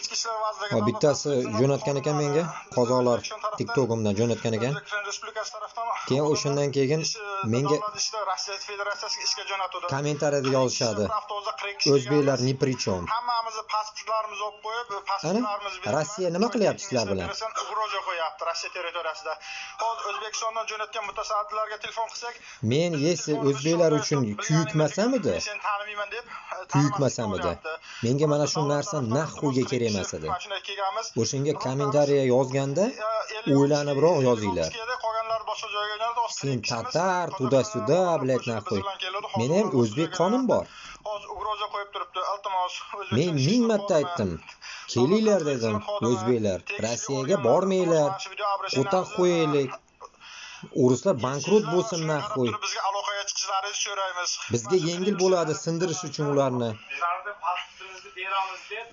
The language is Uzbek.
Ichki ishlar vazirligi Va bittasi jo'natgan ekan menga, qozoqlar TikTok'imdan jo'natgan ekan. O'zbekiston Respublikasi tarafdan Keyin o'shandan keyin menga Davlat ishlar Rossiya Federatsiyasiga ishga jo'natuvdi. Kommentariyada yozishadi. Bir avtobusda 42 kishi O'zbeklar kelganmiz. Ни при чем. Hammamizni pasportlarimizni olib qo'yib, pasportlarimizni Ana, Rossiya nima qilyapti sizlar bilan? Угроза qo'yapti Rossiya territoriyasida. Hozir O'zbekistondan jo'natgan mutasaddilarga telefon qilsak, Men если o'zbeklar uchun kuyukmasamidi, "Men seni tanimayman" deb kuyukmasamidi, menga mana shu narsa нахуй ga kerak emas edi. Mana shunday kelganmiz. O'shanga kommentariya yozganda o'ylanibroq yozinglar. Qolganlar boshqa joyga jo'natdi. Hozir Sen 42 kishimiz tatar, туда-сюда, блядь, нахуй. Meni ham o'zbek qonim bor. Hozir угроза qo'yib turibdi. Iltimos, Men ming marta aytdim. Kelinglar dedim, o'zbeklar. Rossiyaga bormanglar. O'taq qo'yaylik. O'rislar bankrot bo'lsin нахуй. Bizga aloqaga chiqishlaringizni so'raymiz. Bizga yengil bo'ladi sindirish uchun ularni. Bizlarni pasportimizni beramiz deb.